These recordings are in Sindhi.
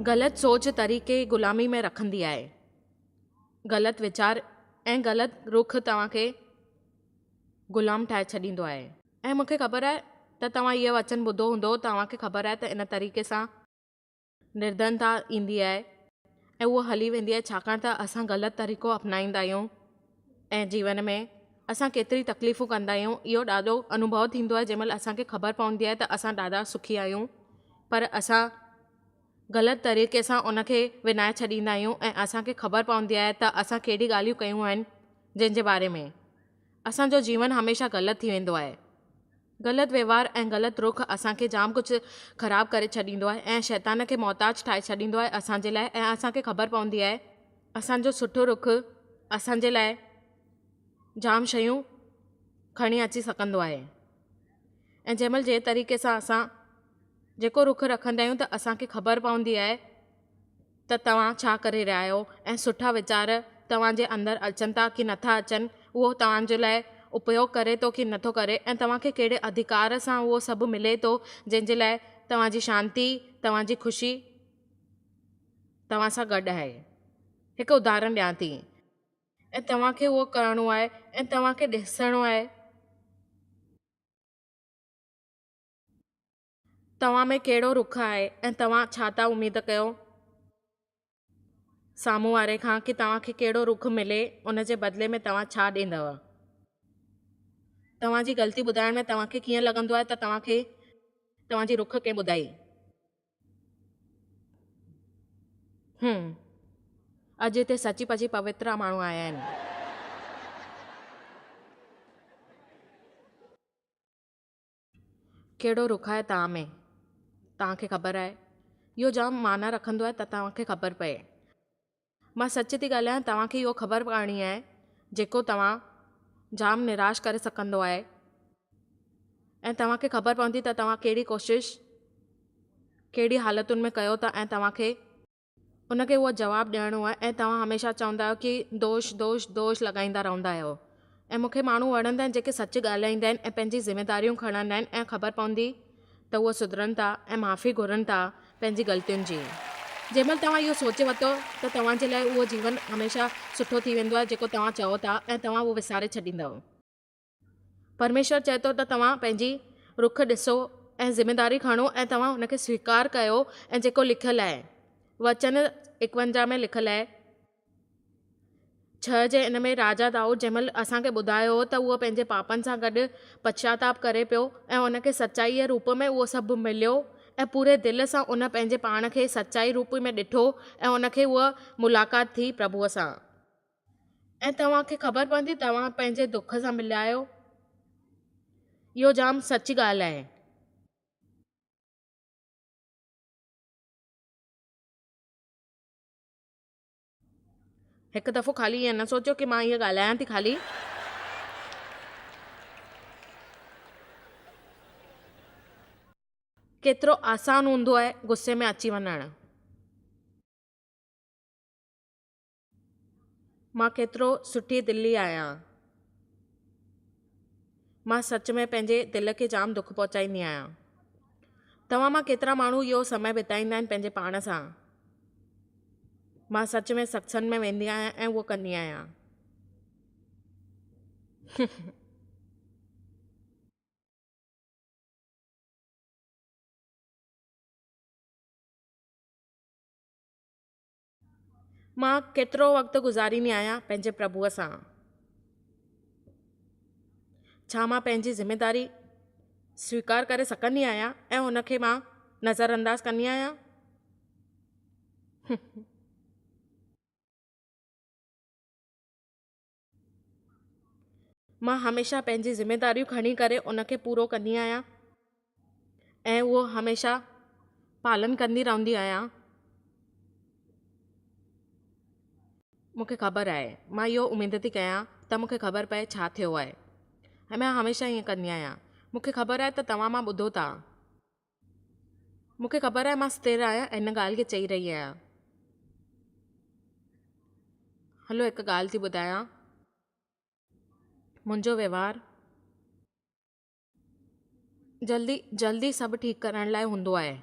غلط سوچ طريقي غلامي ۾ رکندي آهي. غلط ويچار ۽ غلط رخ توهان کي غلام ٺاهي ڇڏيندو آهي. ۽ مون کي خبر آهي ته توهان اهو وچن ٻڌو هوندو، توهان کي خبر آهي ته ان طريقي سان نرڌنتا ايندي آهي ۽ اهو هلي ويندي آهي ڇاڪاڻ ته اسان غلط طريقو اپنائيندا آهيون ۽ جيون ۾ اسان ڪيتري تڪليفون ڪندا آهيون اهو ڏاڍو انوڀو ٿيندو آهي جنهن مهل اسان کي خبر پوندي آهي ته اسان ڏاڍا سکي آهيون پر اسان غلط طريقي سان ان کي وڃائي ڇڏيندا آهيون ۽ اسان کي خبر پوندي آهي ته اسان ڪهڙي ڳالهيون ڪيون آهن جنهن جي باري ۾ اسان جو جيون هميشه غلط ٿي ويندو آهي. غلط ويوهار ۽ غلط رخ اسان کي جام ڪجهه خراب ڪري ڇڏيندو آهي ۽ شيطان کي محتاج ٺاهي ڇڏيندو آهي اسان جي لاء ۽ اسان کي خبر پوندي آهي اسان جو سٺو رخ اسان جي لاء جام شيون کڻي اچي سگهندو آهي ۽ جنهن مهل جنهن طريقي سان اسان جيڪو رخ رکندا آهيون ته اسان کي خبر پوندي آهي ته توهان ڇا ڪري رهيا آهيو ۽ سٺا ويچار توهان جي اندر اچن ٿا ڪي نٿا اچن اهو توهان جي لاء اپيوگ ڪري ٿو ڪي نٿو ڪري ۽ توهان کي ڪهڙي اڌڪار سان اهو سڀ ملي ٿو جنهن جي لاء توهان جي شانتي توهان جي خوشي توهان سان گڏ آهي. هڪ اداهرڻ ڏيان ٿي. ۽ توهان کي اهو ڪرڻو آهي ۽ توهان کي ڏسڻو آهي. توهان ۾ ڪهڙو رخ آهي ۽ توهان ڇا ٿا اميد ڪيو سامهون واري کان ڪي توهان کي ڪهڙو رخ ملي ان جي بدلي ۾ توهان ڇا ڏيندؤ؟ توهان جي غلطي ٻڌائڻ ۾ توهان کي ڪيئن لڳندو آهي ته توهان کي توهان جي رخ ڪنهن ٻڌائي؟ هم. اڄ هتي سچي پچي پوترا ماڻهو آيا آهن. ڪهڙو رخ آهي توهان ۾؟ توهان کي خبر آهي؟ اهو جام معنيٰ رکندو آهي ته توهان کي خبر پئي. مان سچ ٿي ڳالهايان توهان کي اهو خبر پوڻي آهي جيڪو توهان جام نراش ڪري سگهندو آهي ۽ توهان کي خبر پوندي ته توهان ڪهڙي ڪوشش ڪهڙي حالتن ۾ ڪيو ٿا ۽ توهان کي ان کي اهو جواب ڏيڻو آهي ۽ توهان هميشه چوندا آهيو ڪي دوش دوش دوش لڳائيندا رهندا آهيو ۽ مون کي ماڻهو وڻندا آهن جيڪي سچ ڳالهائيندا آهن ۽ پنهنجي ذميداريون کڻندا آهن ۽ خبر پوندي ته اهي سڌرن ٿا ۽ معافي گهرن ٿا پنهنجي غلطين جي. جنهن مهل توهان اهو سوچي ورتو ته توهان جي لاء اهو جيون هميشه سٺو ٿي ويندو آهي جيڪو توهان چئو ٿا ۽ توهان اهو وساري ڇڏيندؤ. پرميشور چئي ٿو ته توهان پنهنجي رخ ڏسو ۽ ذميداري کڻو ۽ توهان هن کي سويڪار ڪيو ۽ جيڪو لکيل آهي وچن 51 ۾ لکيل آهي ڇهه جي ان ۾ راجا دائود جنهن مهل اسان کي ٻڌايو هو ته اهو پنهنجي پاپن سان گڏ پڇاتاپ ڪري پيو ۽ ان کي سچائيء روپ ۾ اهو سڀ مليو ۽ پوري دل سان ان پنهنجي پاڻ کي سچائي روپ ۾ ڏٺو ۽ ان کي اها ملاقات ٿي پرڀوء سان. ۽ توهان کي خبر پوندي توهان پنهنجي دک سان مليا آهيو. اهو جام سچ ڳالهه آهي. هڪ دفعو خالي ائين نه سوچيو ڪي مان ائين ڳالهايان ٿي خالي. ڪيترو آسان هوندو آهي غصي ۾ اچي وڃڻ. مان ڪيترو سٺي دلي آهيان. مان سچ ۾ پنهنجي دل کي جام دک پهچائيندي آهيان. توهان مان ڪيترا ماڻهو اهو سمي بتائيندا آهن پنهنجي پاڻ سان. مان سچ ۾ ستسنگ ۾ ويندي آهيان ۽ اهو ڪندي آهيان. مان ڪيترو وقت گذاريندي آهيان پنهنجي پرڀوء سان. ڇا مان پنهنجي ذميداري سويڪار ڪري سگهندي آهيان ۽ ان کي مان نظر انداز ڪندي آهيان؟ مان هميشه پنهنجي ذميداريون کڻي ڪري ان کي پورو ڪندي آهيان ۽ اهو هميشه پالن ڪندي رهندي آهيان. مون کي خبر آهي مان اهو اميد ٿي ڪيان ته مون کي خبر پئي ڇا ٿيو آهي ۽ مان هميشه ائين ڪندي آهيان. مون کي خبر آهي ته توهان مان ٻڌو ٿا. مون کي خبر آهي مان ستر آهيان ۽ هن ڳالهه کي چئي رهي آهيان. هلو هڪ ڳالهه ٿي ٻڌايان. منهنجو وهنوار جلدي جلدي سڀ ٺيڪ ڪرڻ لاء هوندو آهي.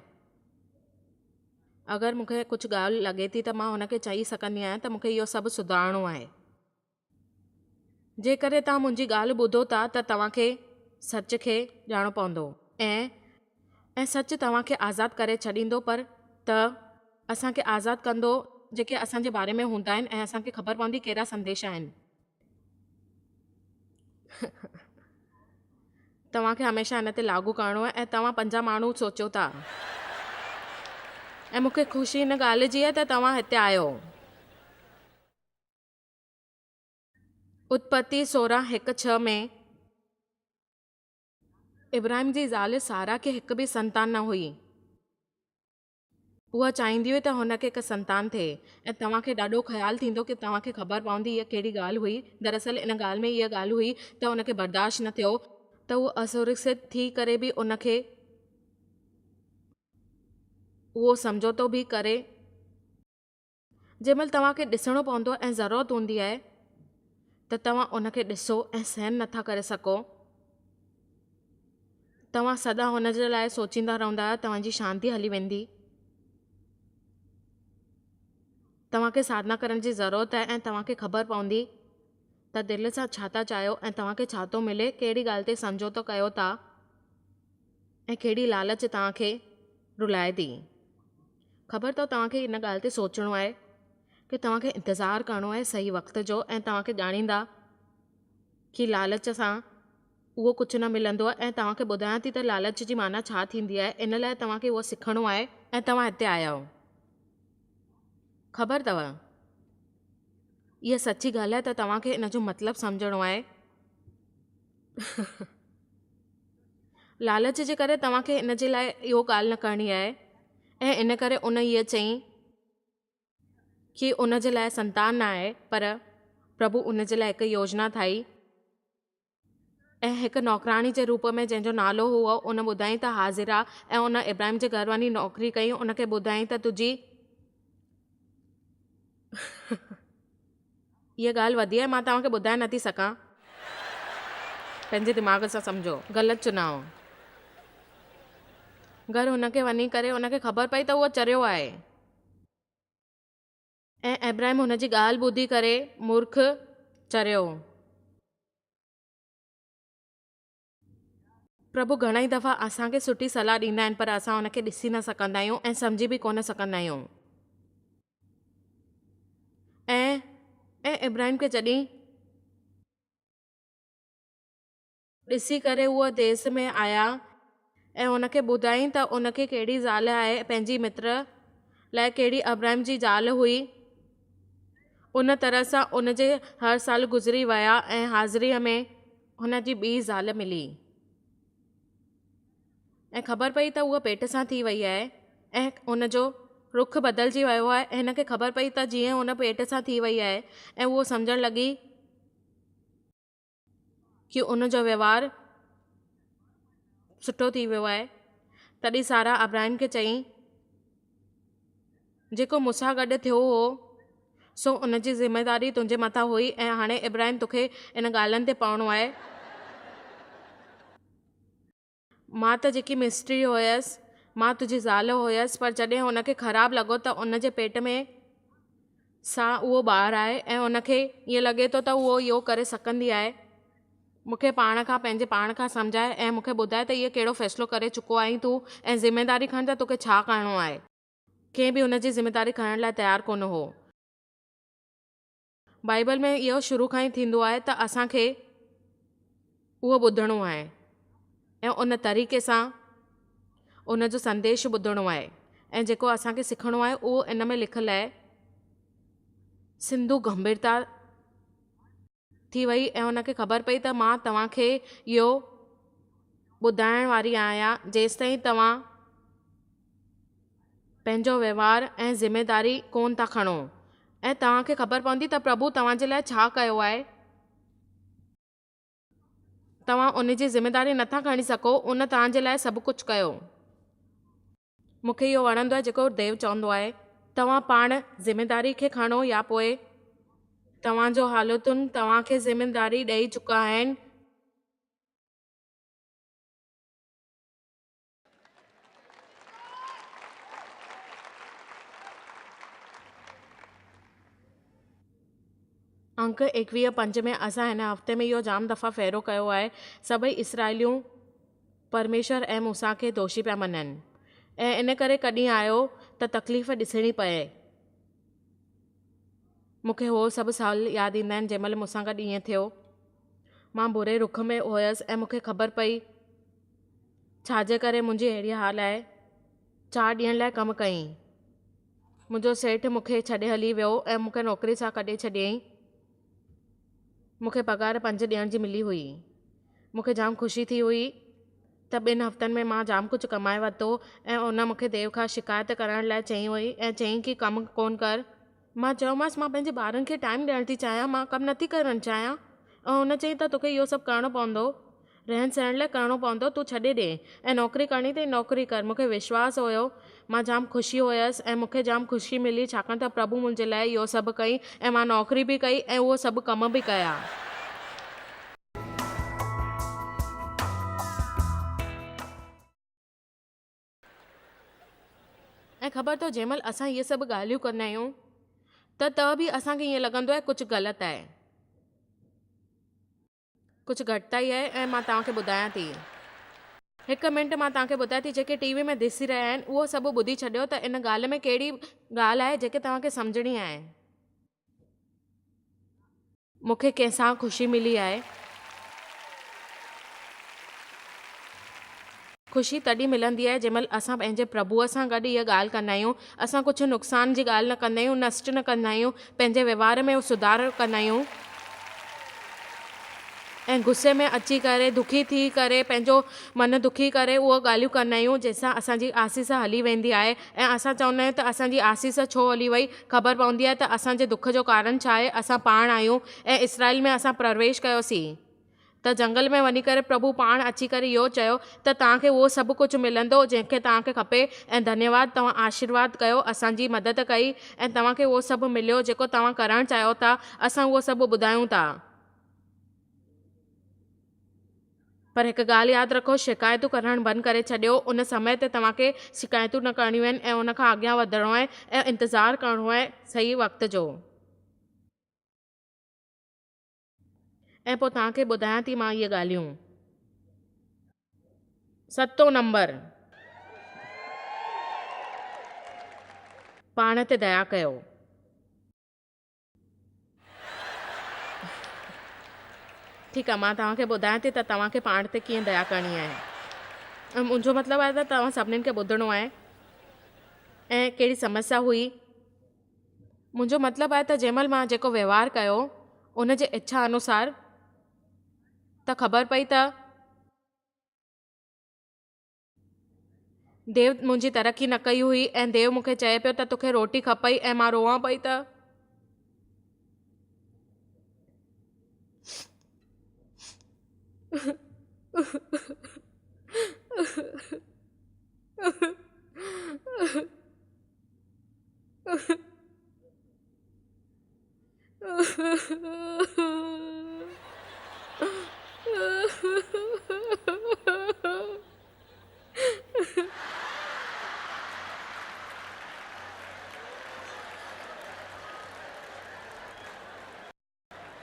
اگر مون کي ڪجهه ڳالهه لڳي ٿي ته مان هن کي چئي سگهندي آهيان ته مون کي اهو سڀ سڌارڻو آهي. جيڪڏهن توهان منهنجي ڳالهه ٻڌو ٿا ته توهان کي سچ کي ڄاڻڻو پوندو ۽ ۽ سچ توهان کي آزاد ڪري ڇڏيندو پر ته اسان کي آزاد ڪندو جيڪي اسان جي باري ۾ هوندا آهن ۽ اسان کي خبر پوندي ڪهڙا سنديش آهن. توهان کي هميشه ان تي لاڳو ڪرڻو آهي ۽ توهان 50 ماڻهو سوچيو ٿا. ۽ مون کي خوشي ان ڳالهه جي آهي ته توهان هتي آهيو. اتپتي 16 هڪ ڇهه ۾، ابراهيم جي زال سارا کي هڪ به سنتان نه هئي. اها چاهيندي هئي ته هن کي هڪ سنتان ٿئي ۽ توهان کي ڏاڍو خيال ٿيندو ڪي توهان کي خبر پوندي اها ڪهڙي ڳالهه هئي دراصل ان ڳالهه ۾ اها ڳالهه هئي ته هن کي برداشت نه ٿيو ته هو اسرڪشت ٿي ڪري به ان کي اهو سمجهوتو به ڪري جنهن مهل توهان کي ڏسڻو پوندو ۽ ضرورت هوندي آهي ته توهان ان کي ڏسو ۽ سهن نٿا ڪري سگهو. توهان سدا هن جي لاء سوچيندا رهندا آهيو توهان جي شانتي هلي ويندي. توهان کي ساڌنا ڪرڻ جي ضرورت آهي ۽ توهان کي خبر پوندي ته دل سان ڇا ٿا چاهيو ۽ توهان کي ڇا ٿو ملي، ڪهڙي ڳالهه تي سمجهوتو ڪيو ٿا ۽ ڪهڙي لالچ توهان کي رلائي ٿي. خبر اٿو توهان کي ان ڳالهه تي سوچڻو آهي ڪي توهان کي انتظار ڪرڻو آهي صحيح وقت جو ۽ توهان کي ڄاڻيندا ڪي لالچ سان اهو ڪجهه نه ملندو آهي ۽ توهان کي ٻڌايان ٿي ته لالچ جي معنيٰ ڇا ٿيندي آهي ان لاء توهان کي اهو سکڻو آهي ۽ توهان هتي آيا آهيو خبر اٿو اها سچي ڳالهه آهي ته توهان کي ان جو مطلب سمجهڻو آهي. لالچ جي ڪري توهان کي ان جي لاء اهو ڳالهه نه ڪرڻي آهي ۽ ان ڪري ان هيء چئي ڪي ان جي لاء سنتان نه آهي پر پرڀو ان جي لاء هڪ يوجنا ٺاهي ۽ هڪ نوڪراڻي جي روپ ۾ جنهن جو نالو هو ان ٻڌائين ته حاضره ۽ ان ابراهيم جي گهر وڃي نوڪري ڪئي ان کي ٻڌائين ته تنهنجي اها ڳالهه وڌي آهي مان توهان کي ٻڌائي نٿي سگهان. پنهنجي دماغ سان سمجهو. غلط چناء. گهر هن کي وڃي ڪري هن کي خبر پئي ته اهو چريو آهي. ۽ ابراهيم هن جي ڳالهه ٻڌي ڪري مورک چريو. پرڀو گهڻائي دفعا اسان کي سٺي صلاح ڏيندا آهن پر اسان ان کي ڏسي نه سگهندا آهيون ۽ سمجهي به ڪونه سگهندا آهيون. ۽ ۽ ابراهيم کي جڏهن. ڏسي ڪري هو ديس ۾ آيا ۽ هن کي ٻڌايائين ته ان کي ڪهڙي زال آهي پنهنجي متر لاء ڪهڙي ابراهيم جي زال هئي. ان طرح سان ان جي هر سال گذري ويا ۽ حاضريء ۾. هن جي ٻي زال ملي ۽ خبر پئي ته هوء پيٽ سان ٿي وئي آهي ۽ هن جو رخ بدلجي ويو آهي ۽ هن کي خبر پئي ته جيئن هن پيٽ سان ٿي وئي آهي ۽ هوء سمجهڻ لڳي ڪي ان جو ويوهار سٺو ٿي ويو آهي تڏهن سارا ابراهيم کي چيائين جيڪو مون سان گڏ ٿيو هو، سو ان جي ذميواري تنهنجي مٿان هئي ۽ هاڻي ابراهيم توکي ان ڳالهين تي پوڻو آهي. مان ته جيڪي مسٽري هيس، مان تنهنجي زال هيس، پر جڏهن هن کي خراب لڳو ته ان جي پيٽ ۾ سان اهو ٻار آهي ۽ هن کي ائين لڳي ٿو ته هوء اهو ڪري سگهندي آهي. مون کي پاڻ کان پنهنجي پاڻ کان سمجهاء ۽ مون کي ٻڌاء ته اهو ڪهڙو فيصلو ڪري چڪو آهين تون ۽ ذميواري کڻ ته توکي ڇا ڪرڻو آهي. ڪنهن به هن جي ذميداري کڻڻ لاء تيار ڪونه هو. بائيبل ۾ اهو شروع کان ئي ٿيندو آهي ته اسان کي اهو ٻڌڻو آهي ۽ ان طريقي سان ان جو سنديش ٻڌڻو آهي ۽ جيڪو اسان کي سکڻو آهي اهو ان ۾ لکيل آهي. سنڌو گنڀيرتا ٿي وئي ۽ هن کي خبر پئي ته مان توهان کي اهو ٻڌائڻ واري آهيان جيستائين توهان پنهنجو وهنوار ۽ ذميداري ڪونه ٿا کڻو ۽ توهان کي خبر پوندي ته پرڀو توهان جي لاء ڇا ڪيو آهي. توهان ان جي ذميداري نٿا کڻي سگهو ان توهان جي لاء سڀ ڪجهه ڪيو. مون کي اهو وڻندو آهي جيڪو ديو چوندو آهي. توهان پاڻ ذميداري کي کڻو يا پوء توهان جو حالتن توهان کي ذميداري ڏئي چڪا آهن. انگ 21 پنج ۾ اسان هن هفتي ۾ اهو جام دفعا ڦيرو ڪيو آهي، سڀئي اسرائيليون پرميشور ۽ موسيٰ کي دوشي پيا مڃن ۽ ان ڪري ڪڏهن آيو ته تڪليف ڏسڻي پئي. مون کي اهو سڀ سال ياد ايندا آهن جنهن مهل مون سان گڏ ائين ٿيو. مان بري رخ ۾ هيس ۽ مون کي خبر پئي ڇا جي ڪري منهنجي اهڙي حال آهي. چار ڏينهن لاء ڪم ڪيائين. منهنجو سيٺ مون کي ڇڏي هلي ويو ۽ مون کي نوڪري سان ڪڍي ڇڏيائين. مون کي پگهار پنج ڏينهن جي ملي هئي. مون کي جام خوشي ٿي هئي ته ٻن هفتن ۾ مان جام ڪجهه ڪمائي ورتو ۽ ان مون کي ديو کان شڪايت ڪرڻ لاء چئي هئي ۽ چيائين ڪي ڪم ڪونه ڪر. مان چيومانس مان پنهنجي ٻارن کي ٽائيم ڏيڻ ٿي چاهيان مان ڪم نٿي ڪرڻ چاهيان ۽ هن چيائين ته توکي اهو سڀ ڪرڻو پوندو. رهڻ سهڻ لاء ڪرڻو پوندو تون ڇڏي ڏي ۽ نوڪري ڪرڻي اٿئي نوڪري ڪر مون کي وشواس هيو مان جام خوشي هيس ۽ مون کي جام خوشي ملي ڇاڪاڻ ته پرڀو منهنجي لاء اهو سڀ ڪئي ۽ مان نوڪري به ڪئي ۽ اهو سڀ ڪم به ڪيا. ۽ خبر اٿو جنهن مهل اسان اهي سڀ ڳالهيون ڪندا آهيون ته ته به اسان کي ائين لڳندو آهي ڪجهه غلط آهي. ڪجهه گهٽتائي آهي ۽ مان توهان کي ٻڌايان ٿي. هڪ منٽ مان توهان کي ٻڌايان ٿي جيڪي ٽي وي ۾ ڏسي رهيا آهن اهو سڀ ٻڌي ڇڏيو ته ان ڳالهه ۾ ڪهڙي ڳالهه آهي جيڪي توهان کي سمجهڻي آهي. مون کي ڪنهن سان خوشي ملي آهي. خوشي تڏهن ملندي آهي جنهن مهل اسان پنهنجي پرڀوء سان گڏ اها ڳالهه ڪندا آهيون. اسان ڪجهه نقصان جي ڳالهه نه ڪندا آهيون، نشٽ نه ڪندا آهيون، پنهنجي وهنوار ۾ سڌار ڪندا آهيون ۽ غصي ۾ اچي ڪري دکي ٿي ڪري پنهنجو من دکي ڪري اهو ڳالهيون ڪندا آهيون جنهن سان اسان جي آسيس هلي ويندي آهي ۽ اسان چوندا آهيون ته اسان جي آسيس ڇو هلي وئي؟ خبر پوندي آهي ته اسان جي دک جو ڪارڻ ڇا آهي؟ اسان پاڻ آهيون ۽ اسرائيل ۾ اسان پرويش ڪيوسين. ته جهنگل ۾ وڃي ڪري پرڀو پاڻ اچي ڪري اهو چيو ته توهان کي اهو سڀ ڪجهه ملندو جنهن کي توهان کي کپي ۽ ڌنيواد توهان آشيرواد ڪيو اسان جي مدد ڪئي ۽ توهان کي اهو سڀ مليو جيڪو توهان ڪرڻ چاهيو ٿا اسان اهو سڀ ٻڌايون ٿا. پر هڪ ڳالهه ياد رکو شڪايتون ڪرڻ بند ڪري ڇڏيو ان سمي تي توهان کي شڪايتون نه ڪرڻيون آهن ۽ ان کان اڳيان وڌڻو آهي ۽ انتظار ڪرڻو آهي صحيح وقت جو. ۽ پوء توهان کي ٻڌايان ٿي مان اهي ڳالهيون. ستون نمبر. پاڻ تي ديا ڪيو. ٺيڪ آهي مان توهان کي ٻڌايان ٿي ته توهان کي پاڻ تي ڪيئن ديا ڪرڻي آهي. ۽ منهنجو مطلب آهي ته توهان سڀنين کي ٻڌڻو آهي ۽ ڪهڙي سمسيا هئي. منهنجو مطلب آهي ته جنهن مهل مان جيڪو وهنوار ڪيو ان جي اڇا انوسار ته خبر پئي ته ديو منهنجي ترقي نه ڪئي هئي ۽ ديو مون کي چئي پيو ته توکي روٽي کپئي ۽ مان روئان پئي ته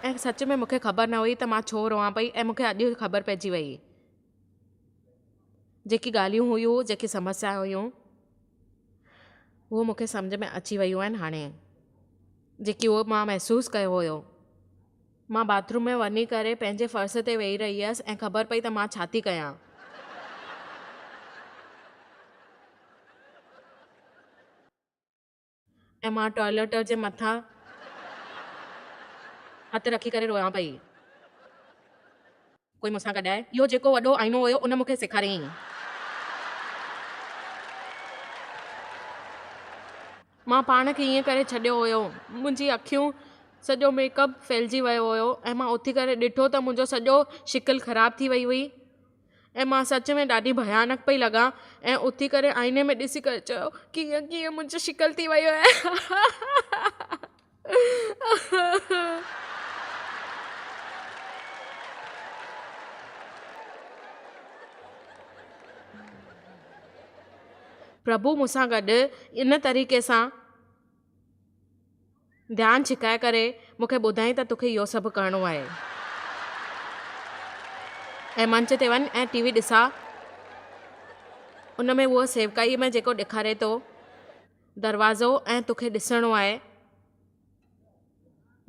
۽ سچ ۾ مون کي خبر نه هئي ته مان ڇو روئان پئي ۽ مون کي اڄ خبر پئجي وئي. جيڪي ڳالهيون هيون جيڪي سمسيا هيون اهو مون کي سمجهه ۾ اچي ويون آهن هاڻي جيڪي اهو مان محسوس ڪيو هيو. مان باٿ روم ۾ وڃي ڪري پنهنجي فرش تي ويهي رهي هيس ۽ خبر پئي ته مان ڇا ٿي ڪيان. ۽ مان ٽوائليٽ جي مٿان هٿ رکي ڪري روئان پئي. ڪوئي مون سان گڏ آهي؟ اهو جيڪو وڏو آئينو هيو ان مون کي سيکاريائين. مان پاڻ کي ائين ڪري ڇڏيو هيو. منهنجي اکيون سڄو ميڪ اپ ڦهلجي ويو هيو ۽ مان اٿي ڪري ڏٺو ته منهنجو سڄو شڪل خراب ٿي وئي هئي. ۽ مان سچ ۾ ڏاڍي ڀيانڪ پئي لڳان ۽ اٿي ڪري آئيني ۾ ڏسي ڪري چيو ڪيئن ڪيئن منهنجي شڪل ٿي وئي آهي. پرڀو مون سان گڏ ان طريقي سان ڌيان ڇڪائي ڪري مون کي ٻڌائين ته توکي اهو سڀ ڪرڻو آهي. ۽ منچ تي وڃ ۽ ٽي وي ڏسا. ان ۾ اهو سيوڪائيء ۾ جيڪو ڏيکاري ٿو دروازو ۽ توکي ڏسڻو آهي.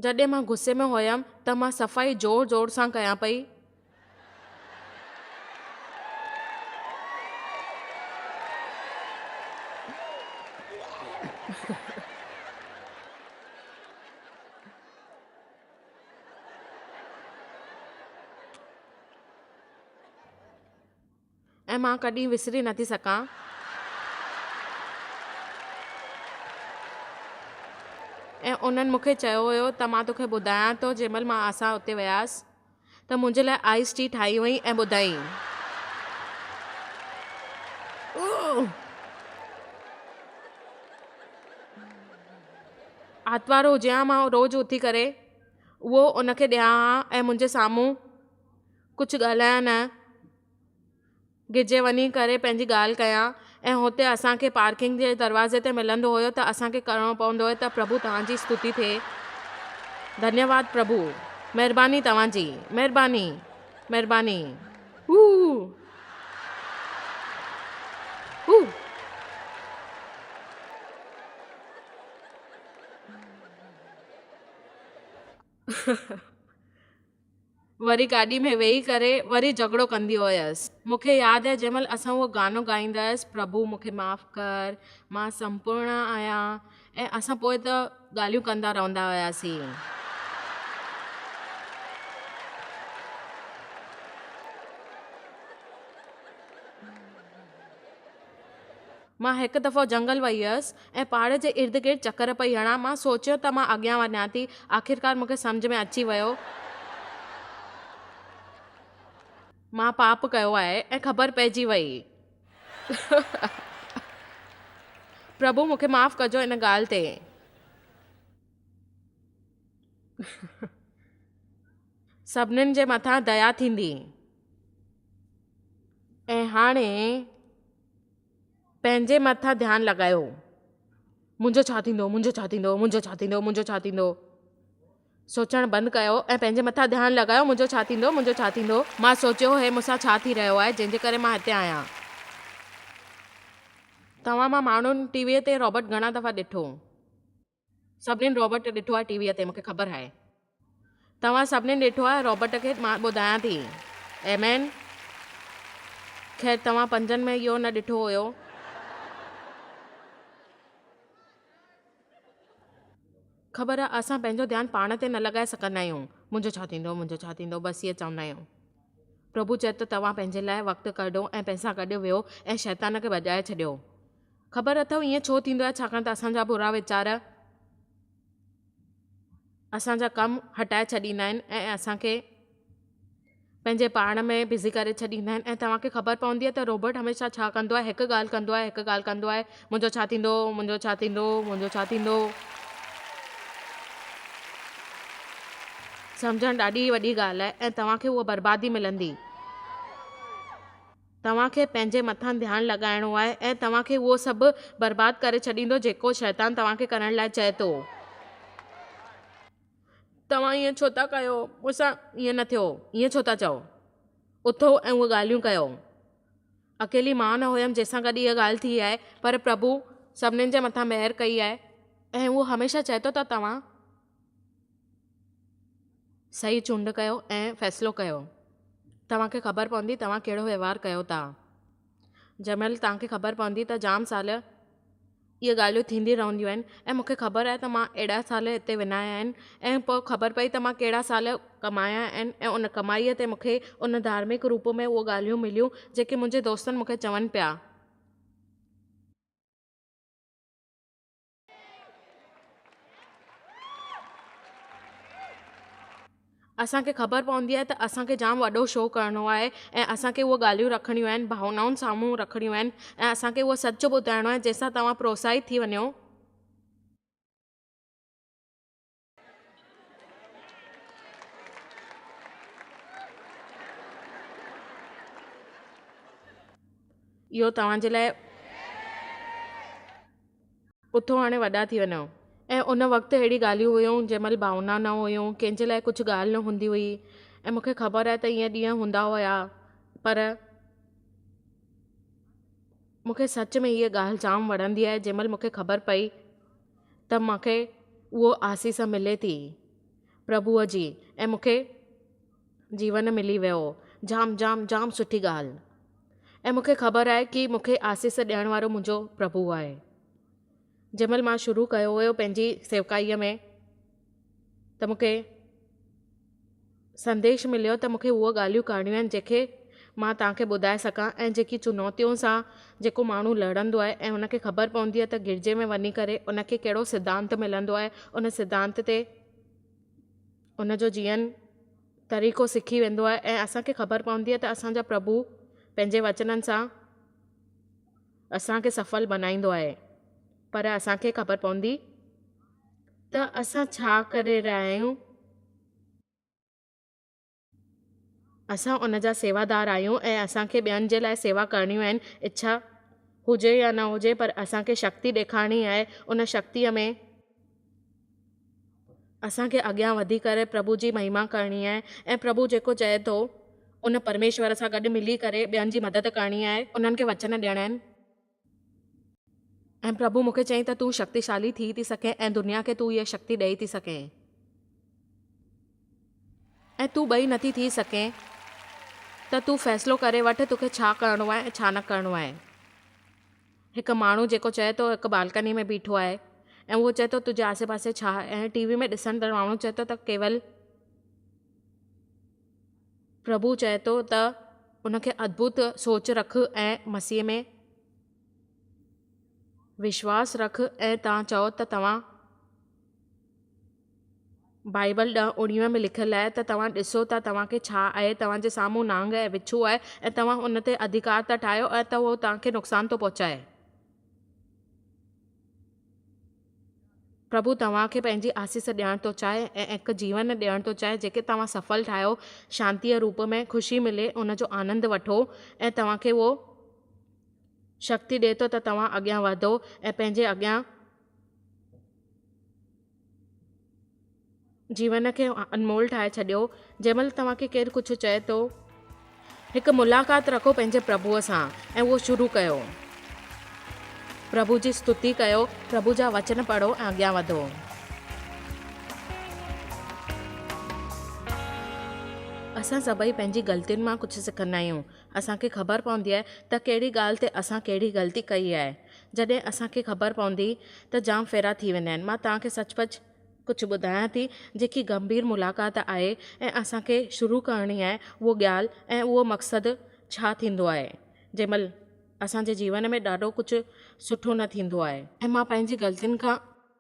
جڏهن مان غصي ۾ هيم ته مان صفائي زور زور سان ڪيان پئي. ۽ مان ڪڏهن وسري نٿي سگهان. ۽ انهن مون کي چيو هيو ته مان توکي ٻڌايان ٿو جنهن مهل مان اسان اتي وياس ته منهنجي لاء آئس ٽي ٺاهي هئي ۽ ٻڌائين. آتوار هجي ها مان روز اٿي ڪري اهو ان کي ڏيان ها ۽ منهنجي سامهون ڪجهه ڳالهايان نه. گڏجي وڃي ڪري پنهنجي ڳالهه ڪيان ۽ هتي اسان کي پارڪنگ جي دروازي تي ملندو هيو ته اسان کي ڪرڻو پوندو هيو ته پرڀو توهان جي استتي ٿئي ڌنيواد پرڀو مهرباني توهان جي مهرباني مهرباني هو هو. وري گاڏي ۾ ويهي ڪري وري جهڳڙو ڪندي هيس. مون کي ياد آهي جنهن مهل اسان اهو گانو ڳائيندا هيس پرڀو مون کي معاف ڪر مان سمپورڻ آهيان ۽ اسان پوء ته ڳالهيون ڪندا رهندا هياسين. مان هڪ دفعو جنگل وئي هيس ۽ پهاڙ جي ارد گرد چڪر پئي هڻان. مان سوچيو ته مان اڳيان وڃان ٿي. آخرڪار مون کي سمجهه ۾ اچي ويو. مان پاپ ڪيو آهي ۽ خبر پئجي وئي. پرڀو مون کي معاف ڪجو ان ڳالهه تي. سڀنين جي مٿان ديا ٿيندي. ۽ هاڻي پنهنجي مٿان ڌيان لڳايو. منهنجو ڇا ٿيندو، منهنجو ڇا ٿيندو، منهنجو ڇا ٿيندو، منهنجو ڇا ٿيندو. سوچڻ بند ڪيو ۽ پنهنجي مٿان ڌيان لڳايو، منهنجو ڇا ٿيندو، منهنجو ڇا ٿيندو. مان سوچيو هي مون سان ڇا ٿي رهيو آهي، جنهن جي ڪري مان هتي آهيان. توهان مان ماڻهن ٽي ويء تي رابرٽ گهڻا دفعا ڏٺو؟ سڀنين رابرٽ ڏٺو آهي ٽي ويء تي، مون کي خبر آهي. توهان سڀنين ڏٺو آهي رابرٽ کي، مان ٻڌايان ٿي. ايمين. خير توهان پنجن ۾ اهو نه ڏٺو هيو. خبر آهي اسان پنهنجو ڌيان پاڻ تي نه لڳائي سگهندا آهيون. منهنجو ڇا ٿيندو، منهنجو ڇا ٿيندو، بس اهي چوندا آهيون. پرڀو چئي ٿو توهان پنهنجي لاء وقت ڪڍو ۽ پنهن سان گڏ ويهو ۽ شيطان کي ڀڄائي ڇڏيو. خبر اٿئو ائين ڇو ٿيندو آهي؟ ڇاڪاڻ ته اسان جا برا ويچار اسان جا ڪم هٽائي ڇڏيندا آهن ۽ اسان کي پنهنجي پاڻ ۾ بزي ڪري ڇڏيندا آهن ۽ توهان کي خبر پوندي آهي ته روبوٽ هميشه ڇا ڪندو آهي هڪ ڳالهه ڪندو آهي هڪ ڳالهه ڪندو آهي منهنجو ڇا ٿيندو منهنجو ڇا ٿيندو منهنجو ڇا ٿيندو. سمجهڻ ڏاڍي وڏي ڳالهه آهي ۽ توهان کي اها بربادي ملندي. توهان کي پنهنجي مٿان ڌيان لڳائڻو آهي ۽ توهان کي اهو سڀ برباد ڪري ڇڏيندو جيڪو شيطان توهان کي ڪرڻ لاء چئي ٿو. توهان ائين ڇو ٿا ڪيو؟ مون سان ائين نه ٿيو. ائين ڇو ٿا چئو؟ اٿو ۽ اهي ڳالهيون ڪيو. اڪيلي مان نه هيم جنهن سان گڏ اها ڳالهه ٿي آهي، پر پرڀو سڀنين جي مٿان مهر ڪئي آهي ۽ اهو هميشه چئي ٿو ته توهان. صحيح چونڊ ڪيو ۽ فيصلو ڪيو. توهان کي خبر پوندي توهان ڪهڙو وهنوار ڪيو ٿا. جنهن مهل توهان کي خبر پوندي ته جام سال اهي ڳالهيون ٿينديون رهنديون آهن ۽ مون کي خبر آهي ته مان اهڙا سال هتي وڃايا آهن ۽ پوء خبر پئي ته مان ڪهڙا سال ڪمايا آهن ۽ ان ڪمائيء تي مون کي ان ڌارمڪ روپ ۾ اهي ڳالهيون مليون جيڪي منهنجي دوستن مون کي چون پيا. اسان کي خبر پوندي آهي ته اسان کي جام وڏو شو ڪرڻو آهي ۽ اسان کي اهي ڳالهيون رکڻيون آهن ڀاونائن سامهون رکڻيون آهن ۽ اسان کي اهو سچ ٻڌائڻو آهي جنهن سان توهان پروتساهت ٿي وڃو. اهو توهان جي لاء اٿو هاڻي وڏا ٿي وڃو. ۽ ان وقت اهڙي ڳالهيون هيون جنهن مهل ڀاونا نه هيون ڪنهن جي لاء ڪجهه ڳالهه نه هوندي هئي ۽ مون کي خبر آهي ته ائين ڏينهن هوندا هيا پر مون کي سچ ۾ هيء ڳالهه جام وڻندي آهي جنهن مهل مون کي خبر پئي ته مون کي اهو آسيس ملي ٿي پرڀوء جي ۽ مون کي جيون ملي ويو جام جام جام سٺي ڳالهه ۽ مون کي خبر آهي ڪي مون کي آسيس ڏيڻ وارو منهنجو پرڀو آهي. جنهن مهل مان شروع ڪيو هيو پنهنجي سيوڪائيء ۾ ته مون کي سنديش مليو ته مون کي اهي ڳالهيون ڪرڻيون آهن جيڪي مان توهان کي ٻڌائي سگهان ۽ جيڪي چنوتيون سان جيڪو ماڻهو لڙندو آهي ۽ ان کي خبر پوندي آهي ته گرجي ۾ وڃي ڪري ان کي ڪهڙو سڌانت ملندو آهي ان سڌانت تي ان جو جيئن طريقو سکي ويندو آهي ۽ اسان کي خبر پوندي آهي ته اسان جا پرڀو پنهنجي وچنن سان اسان کي سڦل بنائيندو آهي پر اسان کي خبر پوندي ته اسان ڇا ڪري رهيا آهيون. اسان ان جا سيوادار آهيون ۽ اسان کي ٻين جي لاء سيوا ڪرڻيون آهن اڇا هجي يا نه هجي پر اسان کي شڪتي ڏيکارڻي آهي ان شڪتيء ۾ اسان کي اڳيان وڌي ڪري پرڀو جي مهما ڪرڻي آهي ۽ پرڀو جيڪو چئي ٿو ان پرميشور سان گڏ ملي ڪري ٻين جي مدد ڪرڻي آهي انهن کي وچن ڏيڻا آهن. ۽ پرڀو مون کي چيائين ته تون شڪتيشالي ٿي ٿي سگهين ۽ دنيا کي تون اها شڪتي ڏئي ٿي سگهين ۽ تون ٻئي نٿي ٿي سگهين ته تون فيصلو ڪري وٺ توکي ڇا ڪرڻو آهي ۽ ڇا نه ڪرڻو آهي. هڪ ماڻهو جيڪو چئي ٿو هڪ بالڪني ۾ بيٺو آهي ۽ اهو چئي ٿو تنهنجي آسي پاسي ڇا آهي ۽ ٽي وي ۾ ڏسندڙ ماڻهو چئي ٿو ته ڪيول پرڀو چئي ٿو ته ان کي ادڀت سوچ رک ۽ مسيح ۾ وشواس رک ۽ توهان چئو ته توهان بائيبل ڏهه اڻويهه ۾ لکيل آهي ته توهان ڏسو ته توهان کي ڇا آهي، توهان جي سامهون نانگ ۽ وڇون آهي ۽ توهان ان تي اڌڪار ٿا ٺاهيو ۽ ته اهو توهان کي نقصان ٿو پهچائي. پرڀو توهان کي پنهنجي آسيس ڏيڻ ٿو چاهي ۽ هڪ جيون ڏيڻ ٿو چاهي جيڪي توهان سڦل ٺاهيو، شانتيء روپ ۾ خوشي ملي ان جو آنند وٺو ۽ توهان کي اهو شڪتي ڏئي ٿو ته توهان اڳيان وڌو ۽ پنهنجي اڳيان جيون کي انمول ٺاهي ڇڏيو. جنهن مهل توهان کي ڪير ڪجهه چئي ٿو. هڪ ملاقات رکو پنهنجي پرڀوء سان ۽ اهو شروع ڪيو. پرڀو جي ستتي ڪيو، پرڀو جا وچن پڙهو ۽ اڳيان وڌو. اسان سڀئي پنهنجي غلطين مان ڪجهه سکندا آهيون. اسان کي خبر پوندي آهي ته ڪهڙي ڳالهه تي اسان ڪهڙي غلطي ڪئي آهي. جڏهن اسان کي خبر پوندي ته جام ڦيرا ٿي ويندا آهن. مان توهان کي سچ پچ ڪجهه ٻڌايان ٿي جيڪي گنڀير ملاقات آهي ۽ اسان کي شروع ڪرڻي آهي اهو ڳالهه ۽ اهو مقصد ڇا ٿيندو آهي جنهن مهل اسان جي جيون ۾ ڏاڍو ڪجهه سٺو نه ٿيندو آهي. ۽ مان پنهنجي غلطين کان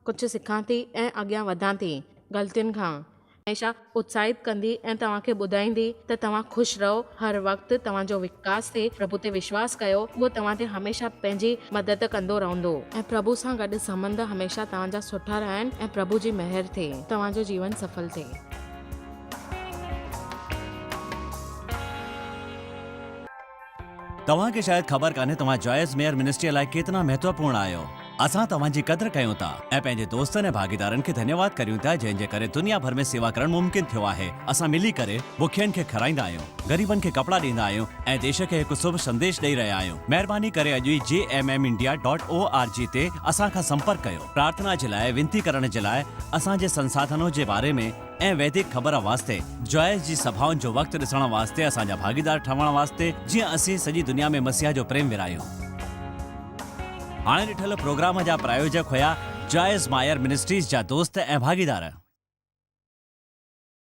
ڪجهه سکان ٿي ۽ اڳيان وڌان ٿي غلطين کان. هميشه اتساهت ڪندي ۽ توهان کي ٻڌائيندي ته توهان خوش رهو هر وقت توهان جو وڪاس ٿئي پرڀو تي وشواس ڪيو اهو توهان تي هميشه پنهنجي مدد ڪندو رهندو. ۽ پرڀو سان گڏ سنٻنڌ هميشه توهان جا سٺا رهن ۽ پرڀو جي مهر ٿئي توهان جو جيون سڦل ٿئي. توهان کي شايد خبر ڪانهي توهان جوائس ميئر منسٽريء لاء ڪيتنا مهتوپورڻ آهيو. اسان توهان جي قدر ڪيون ٿا ۽ پنهنجي دوستن ۽ ڀاڳيدارن کي ڌنيواد ڪريون ٿا جنهن جي ڪري دنيا ڀر ۾ سيوا ڪرڻ ممڪن ٿيو آهي. اسان ملي ڪري بکين کي کارائيندا آهيون، غريبن کي ڪپڙا ڏيندا آهيون ۽ ديش کي هڪ شڀ سنديش ڏئي رهيا آهيون. مهرباني ڪري اڄ ئي J M M India dot O R G تي اسان کان سمپرڪ ڪيو. پرارٿنا جي لاء وينتي ڪرڻ جي لاء اسان جي سنساڌنو جي باري ۾ ۽ ويدڪ خبر واسطي جوائس جي سڀائن جو وقت ڏسڻ واسطي اسان جا ڀاڳيدار ٺهڻ واسطي جيئن اسين سڄي دنيا ۾ مسيح جو پريم ورهايون. هاڻي ڏٺل پروگرام جا پرايوجڪ هيا جوائس مائر منسٽريز جا دوست ۽ ڀاڳيدار.